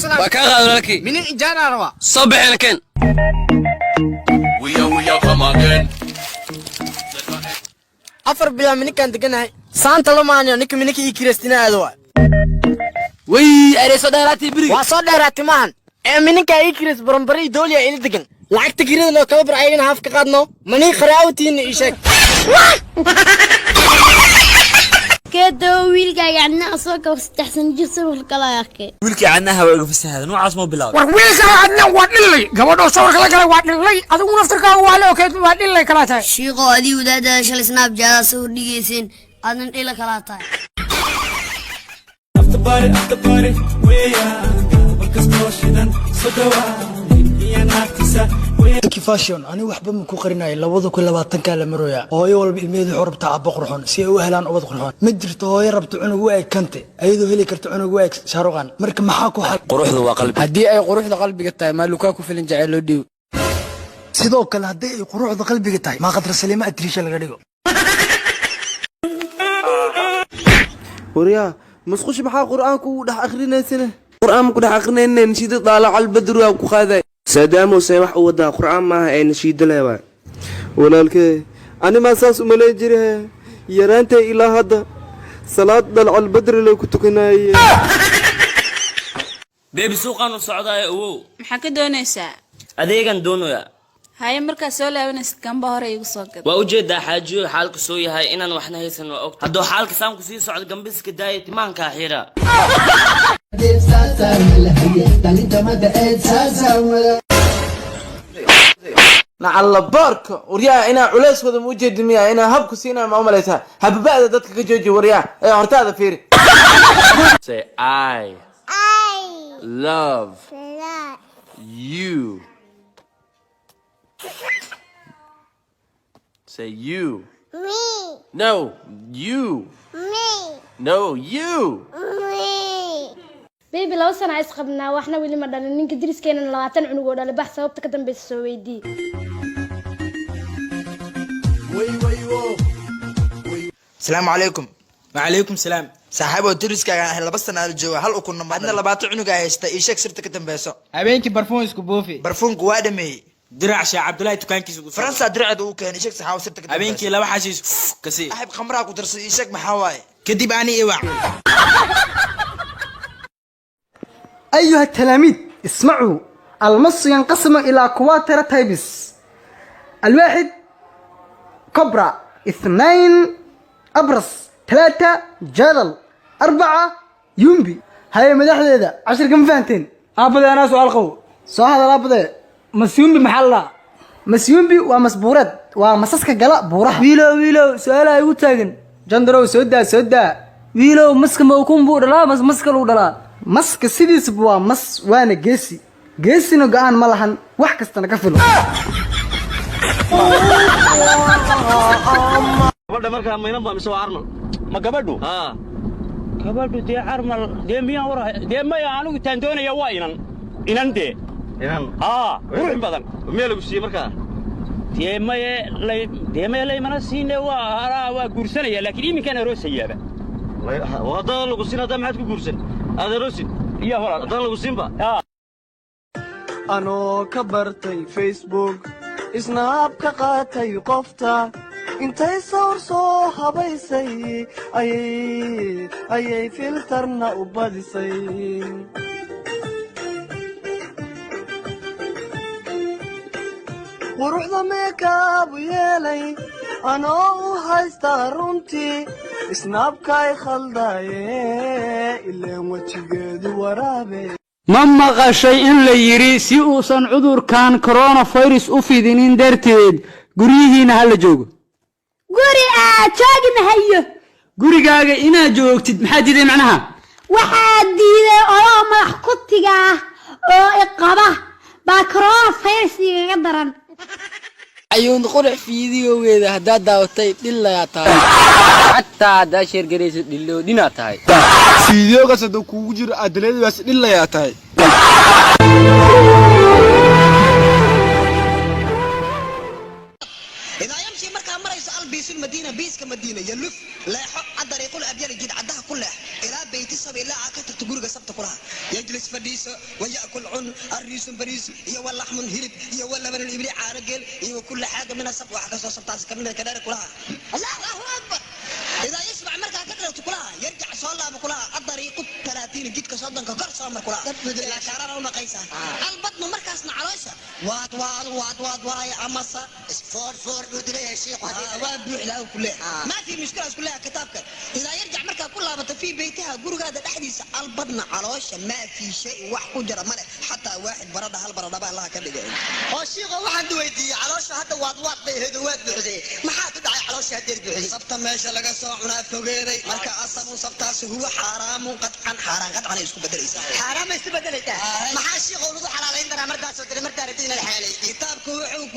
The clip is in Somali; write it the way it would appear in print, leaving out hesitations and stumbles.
Salaam. Waa kaa qaad walaalkii. Minin ijaanaa rabaa. Soo baxeena keen. We are come again. 4 bilaa mininkaan deganahay, saanta lamaaniyo ninka mininka ii kireystina aado waay. Wey, arey soo dheeraatay beriga. Waa soo dheeraatay maahan ee mininkaa ii kireys baranbari dooliya ila degan, lacagta kirada noo kala bar, ayagana haaf ka qaadno, manii qaraawatiina ii sheeg. Keedow, wiilkaaga cadnaa soo kaba 3 sano jir sawir kala arkay. Wiilkii cadnaha waa iga fasahaada, noocaas ma bilaabay. War wiilka adna waa dhillay, gabadhoo sawirka la galay waa dhillay, adigu naftirkaaga waa la okeed, waa dhillay kala tahay. Shiiqoo, adii wadaadada shalay Snapchat sawir dhigayseen, aadna dhila kalaa tahay. After party, after party, weeyaan gabar kastoo shidan soo dhawaa iyo naagtiisa. Ki fashion ani waxba ma ku qarinayo, 2020-ka la marooya. Hooyo walba ilmaheedu wuxuu rabtaa abbo qurxoon si ay u helaan ubad qurxoon. Ma jirto hooyo rabto cunug u eg Kante ayadoo heli karta cunug u eg Shaaruqan. Marka maxaa ku xal? Quruxdu waa qalbi. Haddii ay quruxda qalbiga tahay, maa lukaa ku filin jacayl loo dhiibo? Sidoo kale haddii ay quruxda qalbiga tahay, maa qadra saliima atriisha laga dhigo? Waryaa, musqushi maxaa qur-aanku ugu dhex akrinaysane? Qur-aan ma ku dhex akrinayne, nashiida daalacal albadru aa ku qaaday. Saadaamose wax u wadaa qur-aan maaha ee nashiida le waay. Walaalkee, ani maa saas umalayn jire? Yaraantay ilaa hadda salaad dhalcalbadri loo ku tukanaye. Baby, suuqaan u socdaayo, owow. Maxaa ka doonaysaa? Adeegan doonayaa. Haye, markaa soo laabanaysid gamba hore igu soo gad. Waa ujeedaa xaajiyo, xaalku soo yahay inaan waxna haysan waa og. Hadduu xaalka saan ku sii socdo, gambiska daaya, timaankaa xira. Nacalla boorka, waryaa, inaa culeyskooda ma ujeedi miya? Inaa habku siinaya ma umalaysaa? Hababa'da dadka ka jooji waryaa, ee hortaada fiiri. Say "I love you." Say "you." Me. No, you. Me. No, you. Me. Baby, 2 sana is qabnaa, waxna weli ma dhalin. Ninka diriskeenana 20 cunug oo dhalay. Bax, sababta ka dambeysa soo weydii. Asalaamu calaykum. Wacalaykum salaam. Saaxiiboo, deriskaaga ahay, 2 sana ala jooga, hal ukunna adna 20 cunugaa haysta. Ii sheeg sirta ka dambeyso. Habeenkii barfuun isku buufi. Barfuunku waa dhameeyey. Dirac Sheekh Cabdullaahi dukaankiisa ugu soo. Faransa diraceeda uu keenay. Ii sheeg saxaawo sirta ka dambeyso. Habeenkii laba xashiis kasi. Saaxiib, khamraa ku darsaday. Ii sheeg maxaa waaye? Kadib ani iwac. أيها التلاميذ، اسمعوا، المص ينقسم إلى quarter types: الواحد كبرى، اثنين أبرص، ثلاثة جلل، أربعة يومبي. هاي مدحdeeda cashirka ma fahanteen? Aabade, anaa su'aal qabo. Soo hadal, aabade. Masyumbi maxaa la? Masyumbi waa masbuureed, waa masaska gala buuraha. Wiilow, wiilow, su'aalaha igu taagan. Jandarow, soo daa, soo daa. Wiilow, maska ma ukun buu dhalaa mas maska lagu dhalaa? Maska sidiisaba waa mas, waana geesi, geesina go-aan ma lahan, wax kastana ka filo. Gabadha markaa maynan baa mise waa armal? Ma gabadhu? Haa. Gabadhu dee carmal dee miyaan war dee maya, anigu taan doonaya waa inan, inan dee. Inan? Haa, qurux badan. Miyaa lagu siiyey markaa? Dee maye lay, dee maye laymana siine, waa haraa, waa guursanaya, laakiin iminkaan aroosayaaba. Haddaan lagu siin, haddaa maxaad ku guursan? Aad aroosid iyo walaal. Haddaan lagu siinba. Anoo ka bartay Facebook, Snap ka qaatay qofta, intay sawir soo habaysay ayay filter-na u badisay. Quruxda meekaabu yeelay anoo u haystaa runtii, Snap-kay khaldaaye, ileen wejigeedu waraabe. Ma maqashay in la yidhi si uusan cudurkan coronavirus u fidinin darteed guryihiinna ha la joogo? Guri aad joogi mahayo. Gurigaaga inaad joogtid maxaa diiday macnaha? Waxaa diiday oloo madax kutiga ah oo iqaba baa coronavirus igaga daran. Ayuun qurux, fiidiyogeeda haddaad daawatay dhillayaa tahay, xataa haddaa sheergaraysa dhilloodhinaa tahay. Fiidiyogaas hadduu kuugu jiro adaleedaas dhillayaa tahay. إذا يمشي مركا مريس البيس المدينة، بيس كمدينة، يلف leexo cadariiqul abyali, jidcadaha ku leex, ilaa beyti sab, ilaa aa ka tagto. Sabta guriga sabta kulaha yajlis fadhiiso, wayakul cun, arriisun bariis iyo walaxmun hilib iyo walaban ibli caano geel iyo wakulla xaaga min asab wax kasoo sabtaas kamid kadheer kulaha. Allahu akbar. Idaa yashbac markaa ka dharagto kulaha, yarjac soo laabo kulaha, adariiqu 30 jidka 30-ka kor soo mar kulaha, ilaa shaarana u naqaysaa albadnu markaasna caloosha waad waad waad waad waaya amasa foor foor buu dilayahay shiikhu. Waa buuxdaa ku leeyahay, maa fi mushkila isku leeyahay kitaabka. Idaa yarjac markaa ku laabato fii beytiha gurigaada dhexdiisa albadna caloosha maa fii shay wax ku jira male, xataa waaxid baradha hal baradhaba Allaha ka dhigay. Oo shiikho, waxaan weydiiyey, caloosha hadda waad waad bay ahayd oo waad buuxday, maxaa ku dhacay caloosha haddeer buuxday? Sabta meesha laga soo cunaa fogeeday, marka asabu sabtaasi huwa xaaraamun qadcan, xaaraan qadcan ay isku bedelaysaa. Xaaraan bay isku bedelaysaa? Maxaa shiikhow lagu xalaalayn karaa markaasoo kale markaa rabtid inaad xalaalaysid? Kitaabku wuxuu